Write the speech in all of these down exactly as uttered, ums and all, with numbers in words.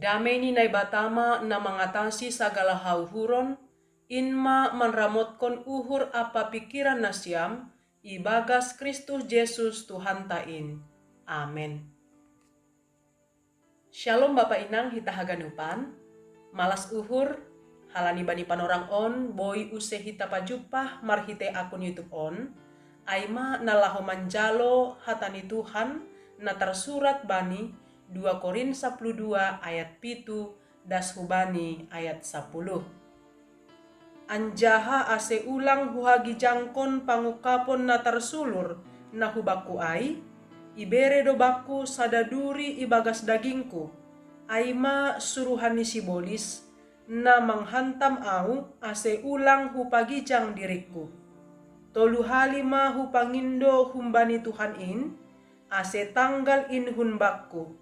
Dame ni Naibata ma na mangatasi sagala hauhuron, in ma manramotkon uhur ampa pingkiran nasiam, ibagas Kristus Jesus Tuhanta in. Amen. Shalom Bapa Inang hita haganupan, malas uhur, halani bani panorang on boi use hita pajumpah marhite akun YouTube on, ai ma na laho manjalo hata ni Tuhan na tarsurat bani dua Korin sapuluh dua ayat pitu das hubani ayat sapuluh. Anjaha ase ulang huhagijangkon pangungkapon na tarsulur na hubakku ai, ibere do bakku sada duri ibagas dagingku, ai ma suruhan ni sibolis, na manghantam au ase ulang hupagijang diringku. Tolu hali ma hupangindo humbani Tuhan in, ase tanggal inhun bakku.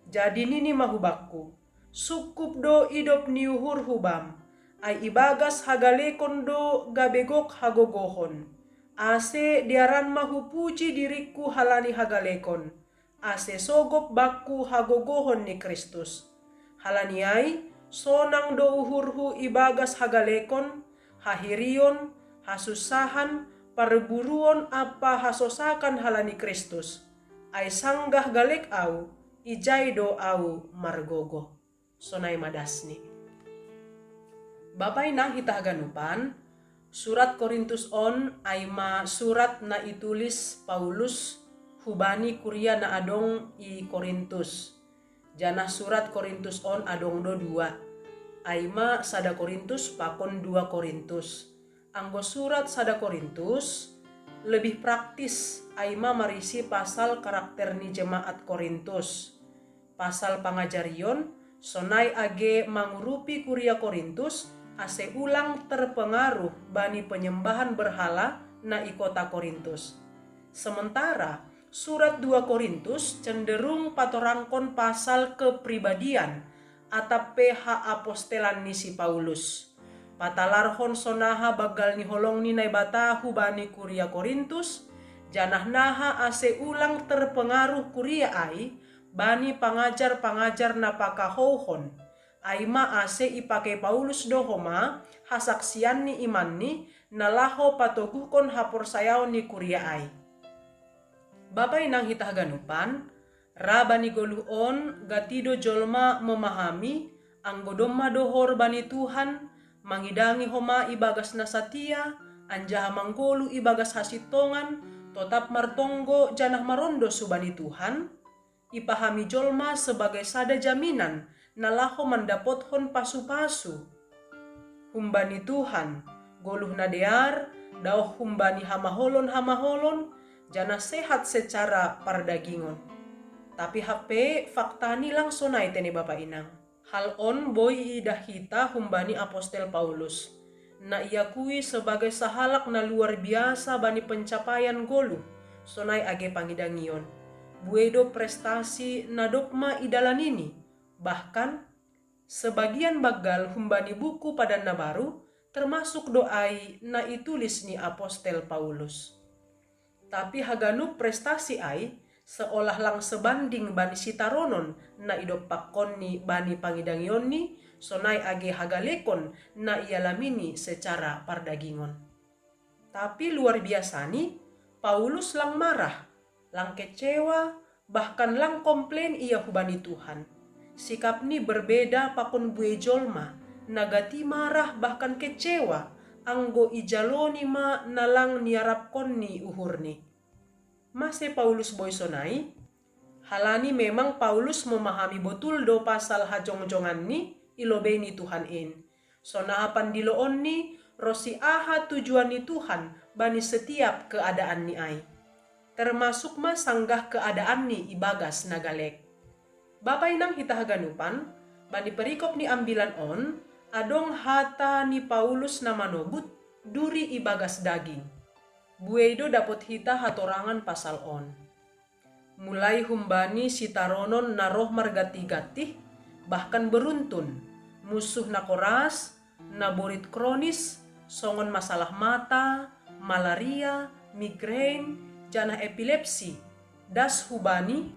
Jadi nini ma hubakku, sungkup do idop ni uhurhu bam, ai ibagas hagalekon do gabe gok hagogohon. Ase dearan ma hupuji diringku halani hagalekon, ase sogop bakku hagogohon ni Kristus. Halani ai, sonang do uhurhu ibagas hagalekon, hahirion, hasunsahan, parburuon ampa hasosakan halani Kristus. Ai sanggah galek au, ijai do au margogoh. Sonai ma dasni. Bapa Inang hita haganupan, surat Korintus on ai ma surat na itulis Paulus hubani kuria na adong i Korintus. Janah surat Korintus on adong do dua, ai ma sada Korintus pakon dua Korintus. Anggo surat sada Korintus lebih praktis, ai ma marisi pasal karakter ni jemaat Korintus, pasal pangajarion, sonai age mangurupi kuria Korintus ase ulang terpengaruh bani penyembahan berhala na i kota Korintus. Sementara surat dua Korintus cenderung patorangkon pasal kepribadian atap pe haapostelan ni si Paulus. Patalarhon sonaha banggal ni holong ni Naibata hubani kuria Korintus, janah naha ase ulang terpengaruh kuria ai bani pangajar-pangajar na pakahouhon, ai ma ase ipake Paulus do homa hasaksian ni imanni na laho patoguhkon haporsayaon ni kuria ai. Bapa Inang hita haganupan, ra bani goluh on gati do jolma memahami, anggo domma dohor bani Tuhan, mangidangi homa ibagas na satia, anjaha manggoluh ibagas hasintongan, totap martonggo janah marondos hubani Tuhan, ipahami jolma sebagai sada jaminan na laho mandapothon pasu-pasu humbani Tuhan, goluh na dear, daoh humbani hamaholon-hamaholon, janah sehat secara pardagingon. Tapi hape faktani lang sonai tene Bapa Inang. Hal on boi iidah hita humbani apostel Paulus, na iakui sebagai sahalak na luar biasa bani pencapaian goluh, sonai age pangidangion. Buei do prestasi na domma idalanini, bahkan sebagian banggal humbani buku Padan na Baru, termasuk do ai na itulis ni apostel Paulus. Tapi haganup prestasi ai seolah lang sebanding bani sitaronon na idompakkonni bani pangidangionni, sonai age hagalekon na ialamini secara pardagingon. Tapi luar biasani, Paulus lang marah, lang kecewa, bahkan lang komplain ia hubani Tuhan. Sikapni berbeda pakon buei jolma, na gati marah bahkan kecewa, anggo ijaloni ma na lang niarapkonni uhurni. Mase Paulus boi sonai? Halani memang Paulus memahami botul do pasal hajongjonganni i lobei ni Tuhan in. Sonaha pandiloonni ronsi aha tujuan ni Tuhan bani setiap keadaanni ai. Termasuk ma sanggah keadaanni ibagas na galek. Bapa Inang hita haganupan, bani perikop ni ambilan on, adong hata ni Paulus na manobut duri ibagas daging. Buei do dapot hita hatorangan pasal on. Mulai humbani sitaronon na roh margantih-gantih, bahkan beruntun, munsuh na koras, na borit kronis, songon masalah mata, malaria, migrain, janah epilepsi, das hubani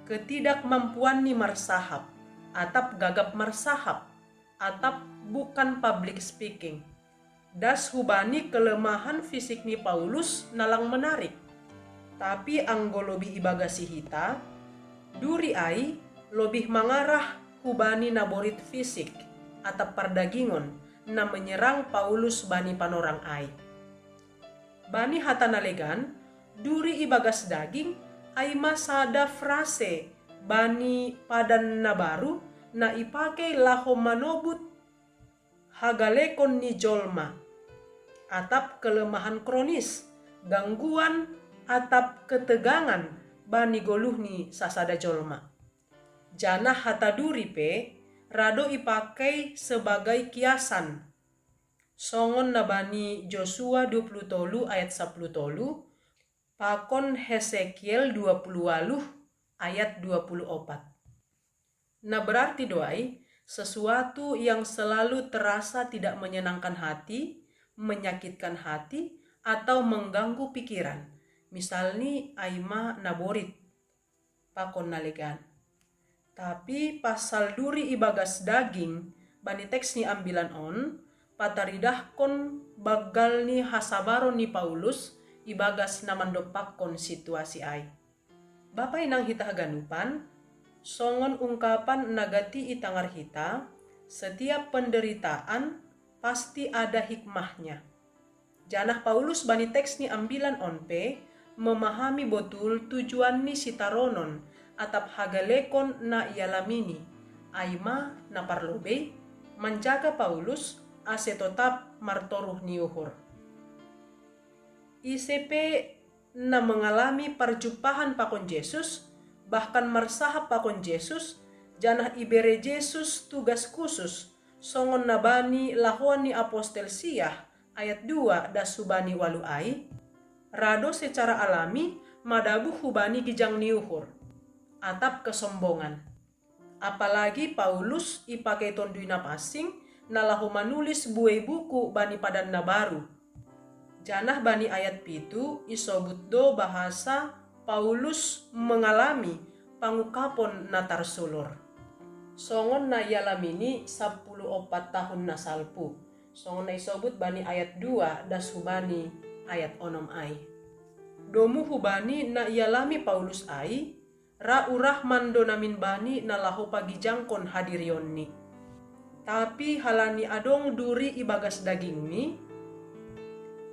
ketidakmampuanni marsahap, atap gagap marsahap, atap bukan public speaking. Das hubani kelemahan fisik ni Paulus nalang menarik. Tapi anggo lobih ibagasi hita, duri ai lobih mangarah hubani naborit fisik atap pardagingon na menyerang Paulus bani panorang ai. Bani hata na legan, duri ibagas daging ai ma sada frase bani padan na baru na ipakei laho manobut hagalekon ni jolma, atap kelemahan kronis, gangguan, atap ketegangan bani goluh ni sasada jolma. Janah hata duri pe rado ipakei sebagai kiasan. Songon na bani Josua dua puluh tolu ayat sapuluh tolu, pakon Hesekiel dua puluh waluh ayat dua puluh opat. Na berarti do ai, sesuatu yang selalu terasa tidak menyenangkan hati, menyakitkan hati, atau mengganggu pikiran. Misalni ai ma naborit, pakon na legan. Tapi pasal duri ibagas daging, bani teks ni ambilan on, pataridahkon banggal ni hasabaron ni Paulus ibagas na mandompakkon situasi ai. Bapa inang hita haganupan, songon ungkapan na gati itangar hita, setiap penderitaan pasti ada hikmahnya. Janah Paulus bani teks ni ambilan on pe memahami botul tujuan ni sitaronon atap hagalekon na ialamini, ai ma na parlobei, manjaga Paulus ase totap martoruh ni uhur. Ise pe na mengalami parjumpahan pakon Jesus, bahkan marsahap pakon Jesus, janah ibere Jesus tugas khusus, songon na bani lahoan ni apostel siah ayat dua das hubani waluh ai, rado secara alami madabuh hubani gijang ni uhur, atap kesombongan. Apalagi Paulus ipakei Tonduy Napansing na laho manulis buei buku bani padan na baru. Janah bani ayat pitu isobut do bahasa Paulus mengalami pangungkapon na tarsulur. Songon na ialamini sapuluh ompat tahun na salpu. Songon na isobut bani ayat dua das hubani ayat onom ai. Domu hubani na ialami Paulus ai, ra urah mando namin bani na laho pagijangkon hadirionni. Tapi halani adong duri ibagas dagingni,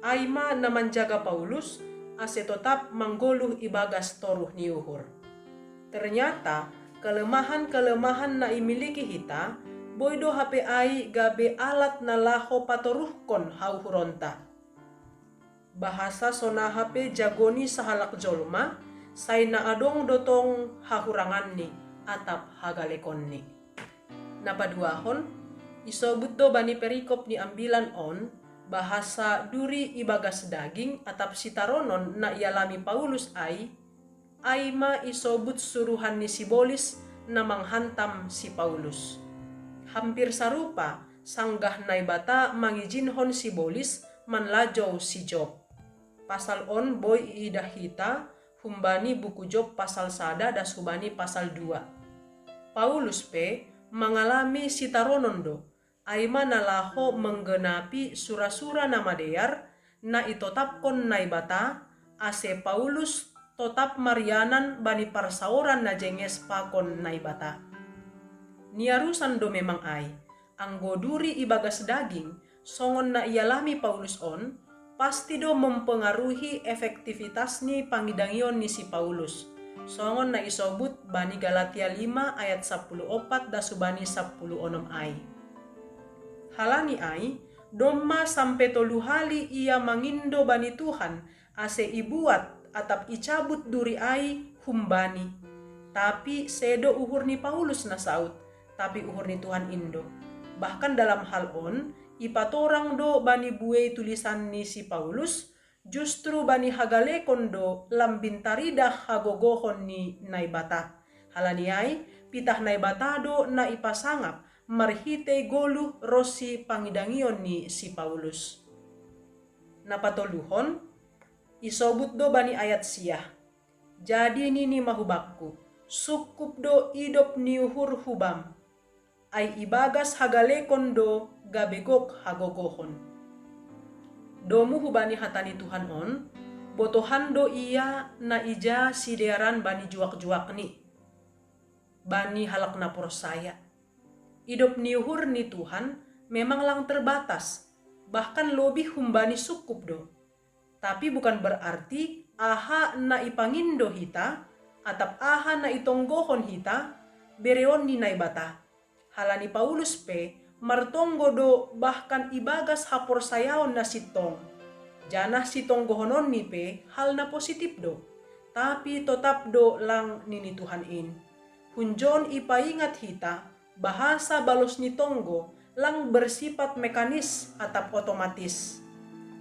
ai ma na manjaga Paulus ase totap manggoluh ibagas toruh ni uhur. Ternyata kelemahan-kelemahan na imiliki hita, boi do hape ai gabe alat na laho patoruhkon hauhuronta. Bahasa sonaha pe jago ni sahalak jolma, sai na adong do tong hahuranganni atap hagalekonni. Na paduahon, isobut do bani perikop ni ambilan on bahasa duri ibagas daging atap sitaronon na ialami Paulus ai, ai ma isobut suruhan ni sibolis na manghantam si Paulus. Hampir sarupa sanggah Naibata mangijinkon sibolis manlajou si Job. Pasal on boi iidah hita humbani buku Job pasal sada das hubani pasal dua. Paulus pe mangalami sitaronon do, ai ma na laho menggenapi sura-sura na madear na itotapkon Naibata, ase Paulus totap marianan bani parsaoran na jenges pakon Naibata. Niarusan do memang ai, anggo duri ibagas daging, songon na ialami Paulus on, pasti do mempengaruhi efektivitas ni pangidangion ni si Paulus, songon na isobut bani Galatia lima ayat sapuluh ompat das hubani sapuluh onom ai. Halani ai, domma sampe tolu hali ia mangindo bani Tuhan, ase ibuat atap icabut duri ai humbani. Tapi sedo uhur ni Paulus na saut, tapi uhur ni Tuhan in do. Bahkan dalam hal on, ipatorang do bani buei tulisan ni si Paulus, justru bani hagalekon do lambin taridah hagogohon ni Naibata. Halani ai, pitah Naibata do na ipasangap marhitei goluh ronsi pangidangion ni si Paulus. Na patoluhon, isobut do bani ayat siah. Jadi nini ma hubakku, sungkup do idop ni uhurhu bam, ai ibagas hagalekon do gabe gok hagogohon. Domu hubani hata ni Tuhan on, botohan do ia na ija sidearan bani juak-juakni, bani halak na porsaya. Idop ni uhur ni Tuhan memang lang terbatas, bahkan lobih humbani sungkup do. Tapi bukan berarti aha na ipangindo hita, atap aha na itonggohon hita, bereon ni Naibata. Halani Paulus pe martonggo do bahkan ibagas haporsayaon na sintong. Janah sitonggohononni pe hal na positif do, tapi totap do lang nini Tuhan in. Hunjon ipaingat hita, bahasa balos ni tonggo lang bersifat mekanis atap otomatis.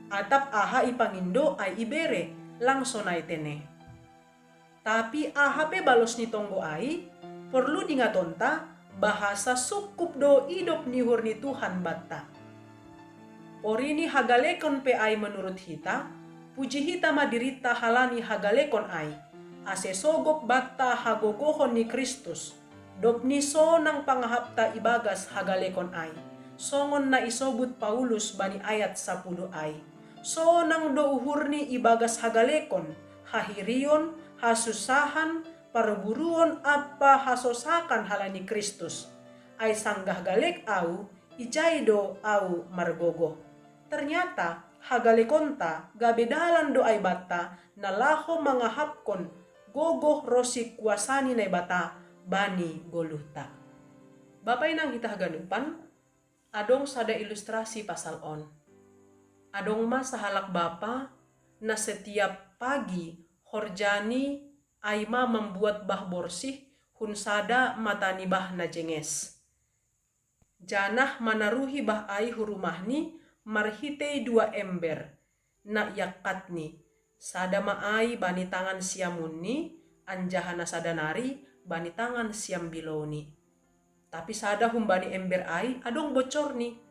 Atap aha ipangindo ai ibere, lang sonai tene. Tapi aha pe balos ni tonggo ai, porlu dingatonta, bahasa sungkup do idop ni uhur ni Tuhan banta. Porini hagalekon pe ai menurut hita, puji hita ma dirinta halani hagalekon ai, ase sogop banta hagogohon ni Kristus, dop ni sonang pangahapta ibagas hagalekon ai, songon na isobut Paulus bani ayat sapuluh ai. Sonang do uhurni ibagas hagalekon, hahirion, hasusahan, parburuon ampa hasosakan halani Kristus. Ai sanggah galek au, ijai do au margogoh. Ternyata hagalekonta gabe dalan do ai banta na laho mangahapkon gogoh ronsi kuasa ni Naibata bani goluhta. Bapa inang hita haganupan, adong sada ilustrasi pasal on. Adong ma sahalak bapa na setiap pagi horjani ai ma mambuat bah borsih hun sada mata ni bah na jenges. Janah manaruhi bah ai hu rumahni marhitei dua ember na iangkatni, sada ma ai bani tangan siamunni, anjaha na sada nari bani tangan siambilouni. Tapi sada humbani ember ai adong bocorni.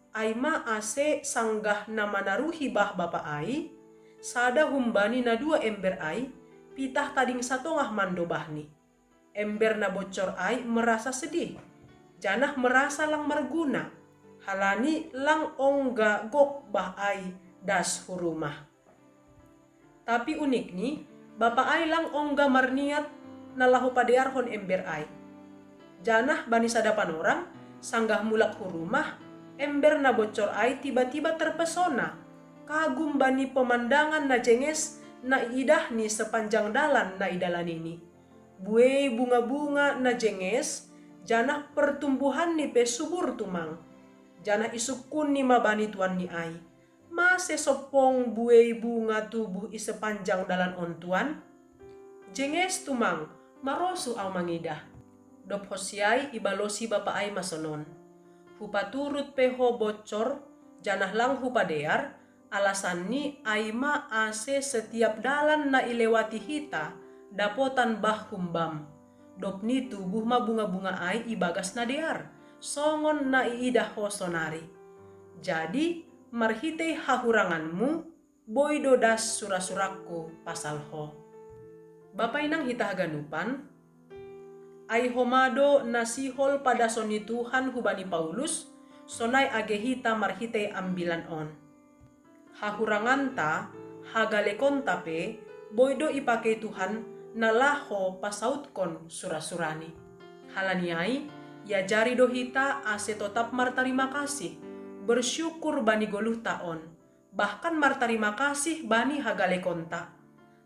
Ai ma ase sanggah na manaruhi bah bapa ai, sada humbani na dua ember ai pitah tading satongah mando bahni. Ember na bocor ai merasa sedih, janah merasa lang marguna, halani lang ongga gok bah ai das hu rumah. Tapi unikni, bapa ai lang ongga marniat na laho padearhon ember ai. Janah bani sada panorang, sanggah mulak hu rumah, ember na bocor ai tiba-tiba terpesona, kagum bani pemandangan na jenges na iidahni sepanjang dalan na idalanini. Buei bunga-bunga na jenges, janah pertumbuhanni pe subur tumang. Janah isungkunni ma bani tuanni ai, "Mase sompong buei bunga tubuh i sepanjang dalan on, Tuan?" "Jenges tumang, marosuh au mangidah." Dob hosiai ibalosi bapa ai ma sonon, "Hupaturut pe ho bocor, janah lang hupadear, alasanni ai ma ase setiap dalan na ilewati hita dapotan bah humbam. Dob ni tubuh ma bunga-bunga ai ibagas na dear, songon na iidah ho sonari. Jadi, marhitei hahuranganmu, boi do das sura-surangku pasal ho." Bapa inang hita haganupan, ai homa do na sihol padason ni Tuhan hubani Paulus, sonai age hita marhitei ambilan on. Hahuranganta, hagalekonta pe, boi do ipakei Tuhan na laho pasautkon sura-surani. Halani ai, iajari do hita ase totap martarima kasih, bersyukur bani goluhta on, bahkan martarima kasih bani hagalekonta.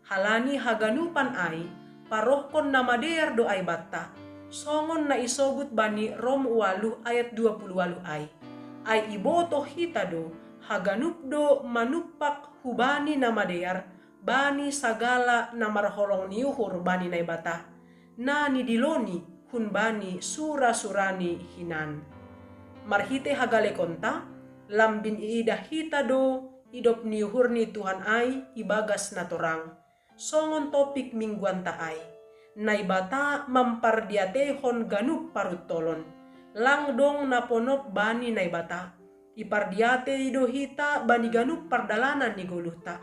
Halani haganupan ai, parohkon na madear do ai banta, songon na isobut bani Rom ualuh ayat dua puluh ualuh ai. Ai ibotoh hita do, haganup do manumpak hubani na madear, bani sagala na marholong ni uhur bani Naibata, na nidiloni hun bani sura-surani hinan. Marhitei hagalekonta, lambin iidah hita do idop ni uhur ni Tuhan ai ibagas na torang, songon topik mingguanta ai. Naibata mampardiateihon ganup paruntolon. Lang dong na ponop bani Naibata. Ipardiatei do hita bani ganup pardalanan ni goluhta.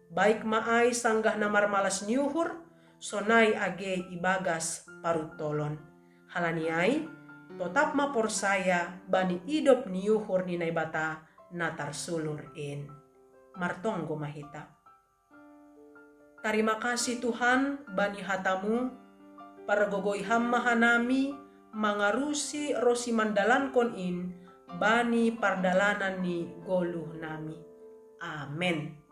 Baik ma ai sanggah na marmalas ni uhur, sonai age ibagas paruntolon. Halani ai, Totap ma porsaya bani idop ni uhur ni Naibata na tarsulur in. Martonggo ma hita. Tarima kasih Tuhan bani hatamu, pargogoi Ham ma hanami mangarusi ronsi mandalankon in bani pardalanan ni goluh nami. Amen.